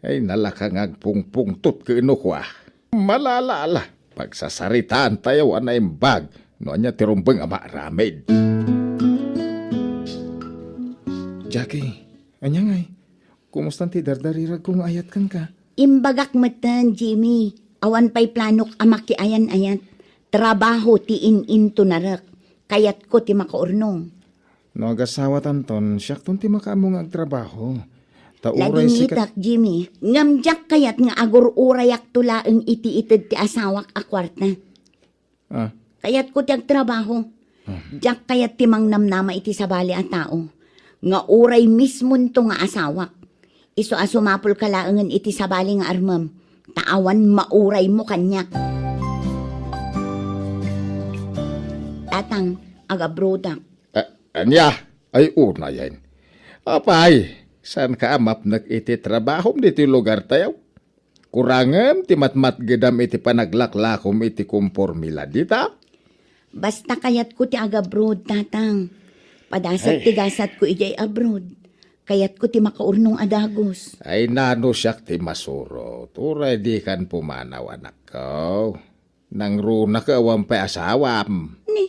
Ay, nalaka nga agpungpungtot ken no kua. Malalaala, pagsasaritaantayo a naimbag no ania ti rumbeng a maaramid. Jackie, ania ngay? Kumustan ti dardariragko nga ayat kenka? Imbagak metten, Jimmy. Awan pay planok a makiayan-ayat. Trabaho ti in-intonarek. Kayatko ti makaurnong. No agasawatanton, siakton ti makaammo nga agtrabaho. Ta uray sikat- Laginggitak, Jimmy. Ngem diak kayat nga agur-urayakto laeng iti ited ti asawak a kuarta. Ah. Kayatko ti agtrabaho. Ah. Diak kayat ti mangnamnama iti sabali a tao. Nga uray mismonto nga asawak. Isu a sumapulka laengen iti sabali nga armem. Ta awan mauraymo kaniak. Tatang, agabrodak. A-, ania? Ay, unayen. Apay, saanka a mapnek iti trabahom ditoy lugartayo? Kurangem ti matmatgedam iti panaglaklakom iti kompormila dita? Basta kayatko ti agabroad, tatang. Padasat ti gasatko idiay abroad. Kayatko ti makaurnong a dagus. Ay, nano siak ti masurot? Uray dikan pumanaw, anakko. Nangruna ket awan pay asawam. Ni,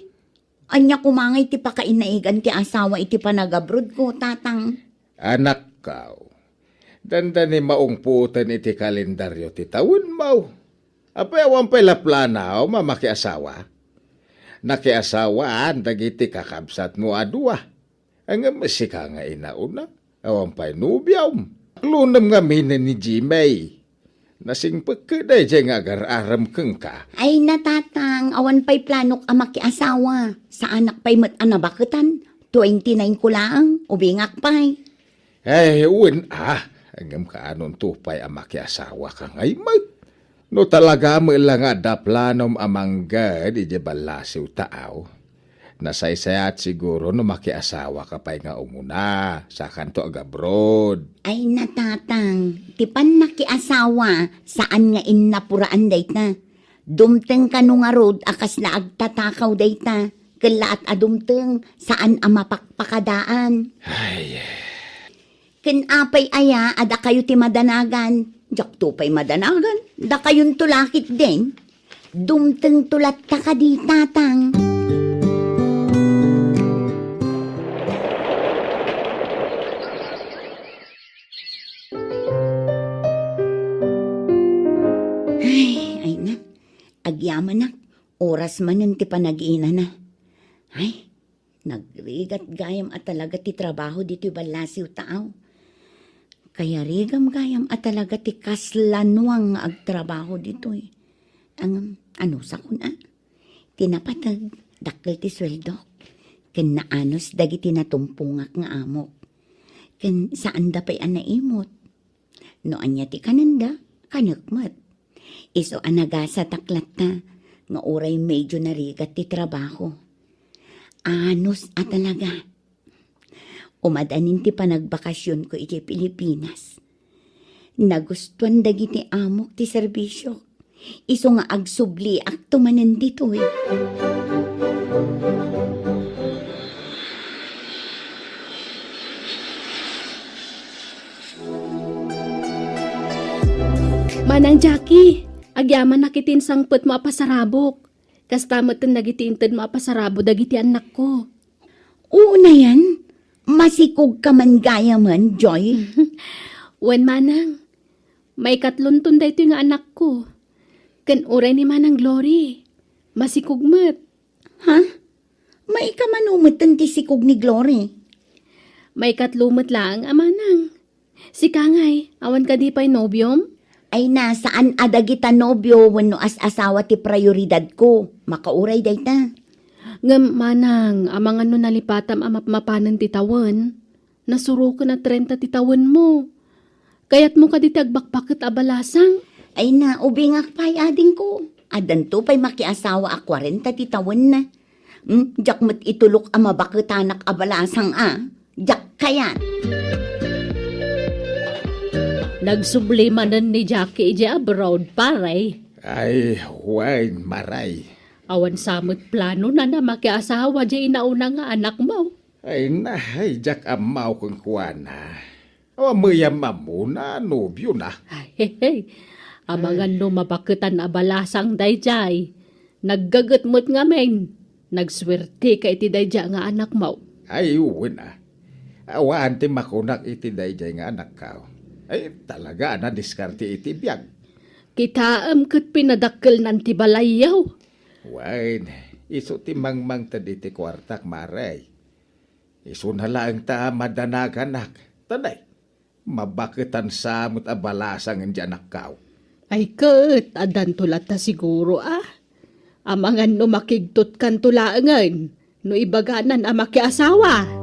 ania koma ngay ti pakainaigan ti asawa iti panagabrodko, tatang? Anakko, dandani maungpoten iti kalendario ti tawenmo. Apay, awan pay la planaom a makiasawa? Nakiasawaan dagiti kakabsatmo a dua. Ngem sika nga inauna, awan pay nobiom. Lunem ngamin ni Jimmy. Nasingpet ketdi daydiay nga agar-arem kenka. Ay, natatang, awan pay planok a makiasawa. Saanak pay met a nabaketan. Twenty-nine ko laeng, ubingak pay. Ay, wen a. Ngem kaanonto pay a makiasawa ka ngay met? No talaga met la nga adda planom a mangged idiay ballasiw taaw, nasaysayaat siguro no makiasawa ka pay nga umuna, sakanto agabroad. Ay, natatang, ti pannakiasawa, saan nga innapuraan dayta. Dumteng kano ngarud a kasla agtatakaw dayta, ket laat a dumteng, saan a mapakpakadaan. Ay. Ken apay aya a dakayo ti madanagan? Diakto pay madanagan. Dakayonto la ketdin. Dumtengto latta kadi, tatang. Ay, ay na. Agyamanak. Oras manen ti panagiinana. Ay, nagrigat gayam a talaga ti trabaho ditoy ballasiw taaw. Kayarigam gayam a talaga ti kasla nuang nga agtrabaho ditoy. Ngem, anusakon a? Ti napateg, dakkel ti sueldok. Ken naanus dagiti natumpongak nga amok. Ken saanda pay a naimot. No ania ti kanenda, kanek met. Isu a nagasatak latta nga uray medyo narigat ti trabaho. Anus a talaga. Umadanin ti panagbakasionko idiay Pilipinas. Nagustuan dagiti amok ti serbisiok. Isu nga agsubliakto manen ditoy. Manang Jackie, agyamanak iti insangpetmo a pasarabok. Kasta met dagiti intedmo a pasarabo dagiti annakko. Unayen, masikogka man gayamen, Joy. Wen, manang, maikatlonton daytoy nga anakko. Ken uray ni Manang Glory, masikog met. Ha? Maikamano metten ti sikog ni Glory? Maikatlo met laeng a manang. Sika ngay, awan kadi pay nobiom? Ay na, saan a dagita nobio wenno as-asawa ti prioridadko. Makauray dayta. Ngem manang, amangan no nalipatam a mapmapanen ti tawen, nasuroken a trenta ti tawenmo. Kayatmo kadi ti agbakbaket a balasang? Ay na, ubingak pay, adingko. Addanto pay makiasawa a kwarenta ti tawenna. Hmm, diak met itulok a mabaketanak a balasang a. Diak kayat. Nagsubli manen ni Jackie idiay abroad, pare. Ay, wen, maray. Awan sa met planona a makiasawa diay inauna nga anakmo. Ay na, ay, diak ammo kenkuana. Awan met ammona a nobiona. Ay, hey, hey. Amangan no mabaketan a balasang daydiay. Naggaget met ngamin. Nagsuerteka iti daydiay nga anakmo. Ay, wen a. Awan ti makunak iti daydiay nga anakko. Ay, talaga a nadiskarte iti biag. Kitaem ket pinadakkelnan ti balayyo. Wen, isu ti mangmangted iti kuartak, mare. Isuna laeng ta madanaganak. Tanay, mabaketan sa met a balasang diay anakko. Ay ket, addanto latta siguro a. Amangan no makigtotkanto laengen no ibaganan a makiasawa.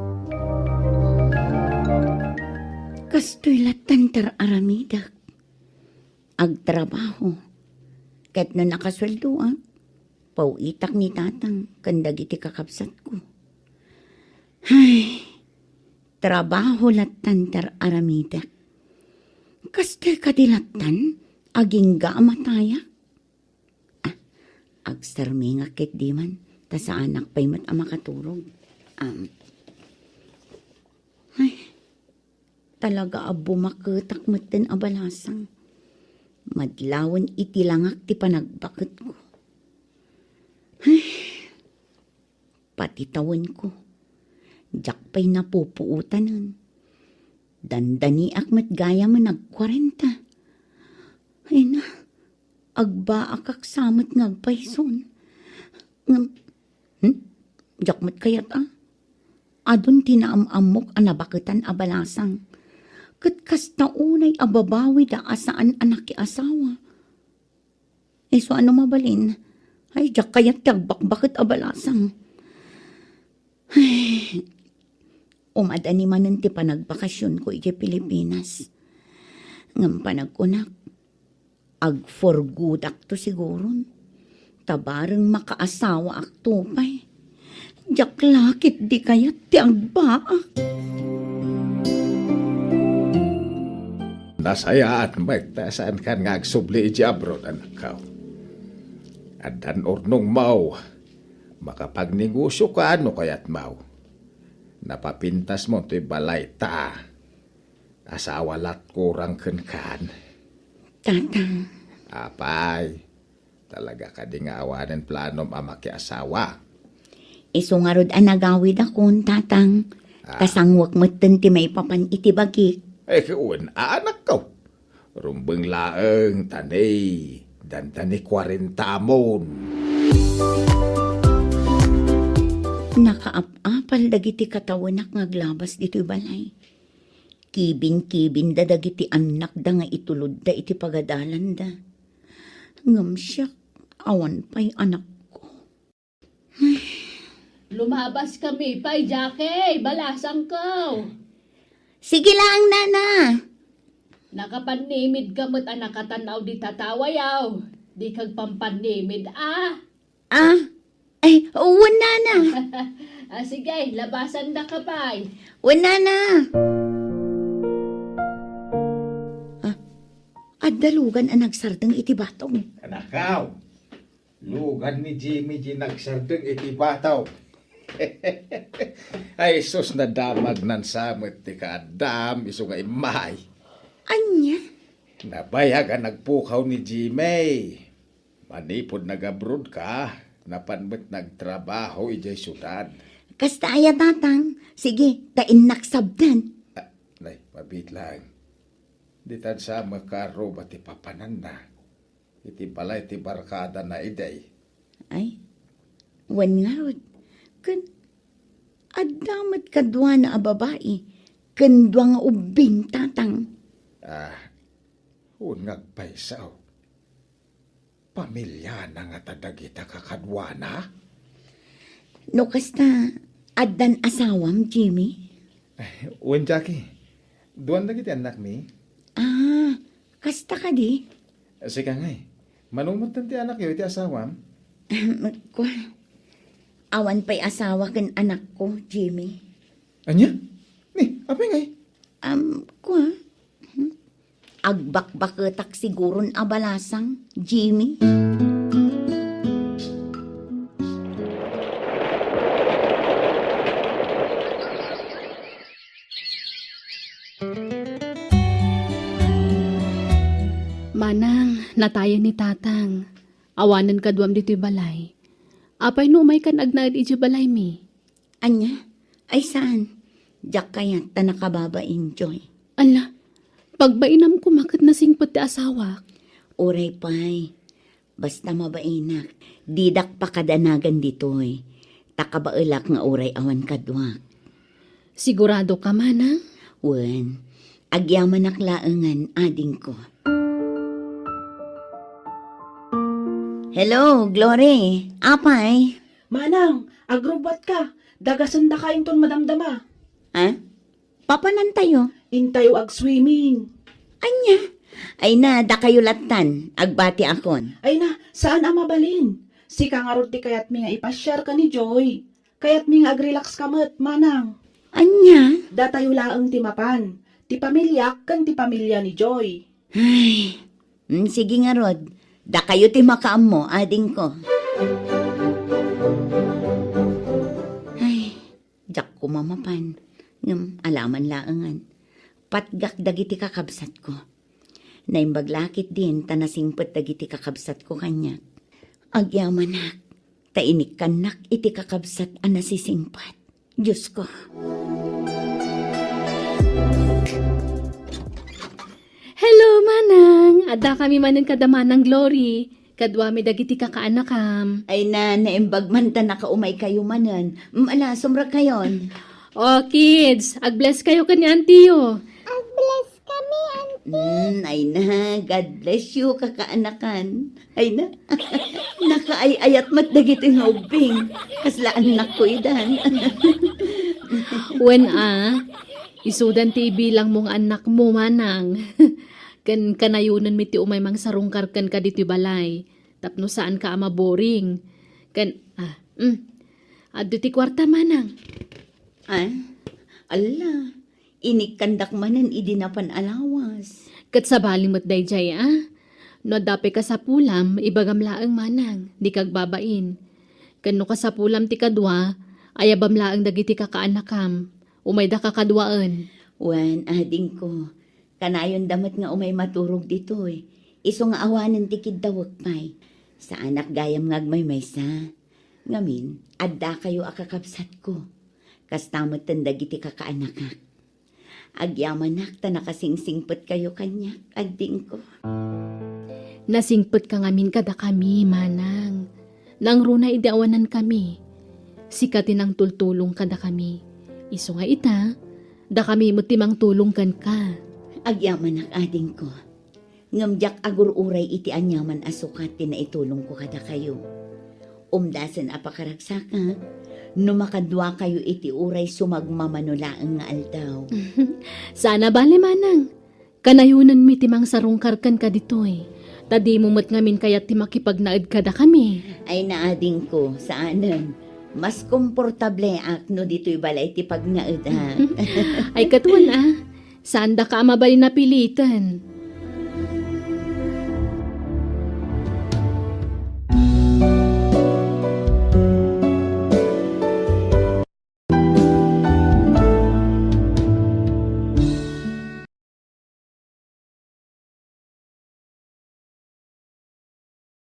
Kastoy lattan ti ar-aramidek. Agtrabaho. Ket no nakasueldoak, paw-itak ni tatang ken dagiti kakabsatko. Ay, trabaho lattan ti ar-aramidek. Kastoy kadi lattan, agingga a matayak? Ah, agsarmingak ketdi man, ta saanak pay met a makaturog. Am, ay, talaga a bumaketak metten a balasang. Madlawen iti langak ti panagbaketko. Ay, pati tawenko. Diak pay napupuotanen. Dandaniak met gayamen agkuarenta. Ay na, agbaakak sa met nga agpayson. Ngem, hmm? Diak met kayat a. Adun ti naam-ammok a nabaketan a balasang. Ket kasta unay a babawida a saan a nakiasawa. Isu a no mabalin, ay, diak kayat ti agbakbaket a balasang. Ay, umadani manen ti panagbakasionko idiay Pilipinas. Ngem panagkunak, agforgoodakto siguron. Ta bareng makaasawaakto pay, diak la ketdi kayat ti agbaak. Nasayaan met ta saankan nga agsubli idiay abroad, anakko. Addan urnongmo, makapagnegosioka no kayatmo. Napapintasmo toy balay ta asawa lat kurang kenkan. Tatang. Apay, talaga kadi nga awanen planom a makiasawa? Isu ngarud a nagawidakon, Tatang. Ah. Kasangwek metten ti maipapan iti bagik. Eh, wen, anakko. Rumbeng laeng, ta ni, danta ni kuarentamon. Nakaap-apal dagiti katawenak nga aglabas ditoy balay. Kibin-kibinda dagiti annakda nga itulodda iti pagadalanda. Ngem siak, awan pay anakko. Lumabaskami pay, Jackie, balasangko. Sige laeng, nana. Nakapannimidka met a nakatan-aw di tatawayaw. Dika agpampannimid, a. Ah, ay, wen, nana. Ah, sige, labasandaka pay. Wen, nana. Ah, adda lugan a nagsardeng iti batog. Anakaw, lugan ni Jimmy di nagsardeng iti batog. Ay, sus, nadamagnan sa met ti kaaddam, isu nga immay. Ania? Nabayag a nagpukaw ni Jimmy. Manipud nag-abroad ka, napan met nagtrabaho idiay siudad. Kasta aya, Tatang? Sige, ta innak sabdan. Ah, nay, mabiit laeng. Ditan sa makaruba ti papananna iti balay ti barkadana idi. Ay, wen ngarud. Ken adda met kaduana a babai ken dua nga ubbing, Tatang. Ah, wen nga agpayso. Pamiliana ngata dagita kakaduana? No kasta, addan asawam, Jimmy? Ay, wen, Jackie. Duan dagiti annakmi. Ah, kasta kadi? Sika ngay, mano metten ti anakyo iti asawam? Ahem, kua. Awan pay asawa ken anakko, Jimmy. Ania? Ni, apay ngay? Am, kua. Hmm? Agbakbaketak siguron a balasang, Jimmy. Manang, natayen ni Tatang. Awanen kaduam ditoy balay. Apay no umaykan agnaed idiay balaymi? Ania? Ay saan? Diak kayat ta nakababain, Joy. Ala, pagbainam koma ket nasingpet ti asawak. Uray pay. Basta mabainak, didak pakadanagan ditoy. Ta kabaelak nga uray awan kaduak. Sigurado ka, Manang? Wen, agyamanak laengen, adingko. Hello, Glory. Apay? Manang, agrubbuatka. Dagasendaka inton madamdama. Ha? Papanantayo? Intayo ag-swimming. Ania? Ay na, dakayo lattan. Agbatiakon. Ay na, saan a mabalin. Sika ngarud ti kayatmi nga ipasiar ken ni Joy. Kayatmi nga agrelax ka met, Manang. Ania? Datayo laeng ti mapan. Ti pamiliak ken ti pamilia ni Joy. Ay, mm, sige ngarud. Dakayo ti makaammo, adingko. Ay, diak koma mapan. Ngem alaman laengen. Patgak dagiti kakabsatko. Naimbag la ketdin ta nasingpet dagiti kakabsatko kaniak. Agyamanak, ta inikkannak iti kakabsat a nasisingpet. Diosko. Hello, Manang! Addakami manen kada Manang Glory. Kaduami dagiti kakaanakam. Ay na, naimbag man ta nakaumaykayo manen. Mm, ala, sumrekayon. Oh, kids, ag-bless kayo ken ni Auntie yo. Ag-bless Mm, ay na, God bless you, kakaanakan. Ay na, nakaay-ayat met dagiti nga ubbing. Kasla annakko idan. Wen a, isudan ti ibilangmo nga annakmo, manang. Ken kanayonenmi ti umay mangsarungkar kenka ditoy balay tapno saanka a maboring. Ken, ah, mm. Adda ti kuarta, manang. Ah, alla, inikkandak manen idi napan a lawas. Ket sabali met daydiay, a? No adda pay kasapulam, ibagam laeng, manang, dika agbabain. Ken no kasapulam ti kadua, ayabam laeng dagiti kakaanakam. Umayda kakaduaen. Wen, adingko, kanayonda met nga umay maturog ditoy. Isu nga awanen ti kiddawek pay. Saanak gayam nga agmaymaysa. Ngamin, addakayo a kakabsatko. Kasta metten dagiti kakaanakak. Agyamanak ta nakasingsingpetkayo kaniak, adingko. Nasingpetka ngamin kadakami, manang. Nangruna idi awanankami. Sika ti nangtultulong kadakami. Isu nga ita, dakami met ti mangtulong kenka. Agyamanak, adingko. Ngem diak agur-uray iti aniaman a sukat ti naitulongko kadakayo. Umdasen a pakaragsakak, no makaduakayo iti uray sumagmamano laeng nga aldaw. Saan a bale, manang. Kanayonenmi ti mangsarungkar kenka ditoy. Ta dimo met ngamin kayat ti makipagnaed kadakami. Ay, naadingko, saanen. Mas komportableak no ditoy balay ti pagnaed, ha? Ay, ket wen a. Saandaka a mabalin a piliten.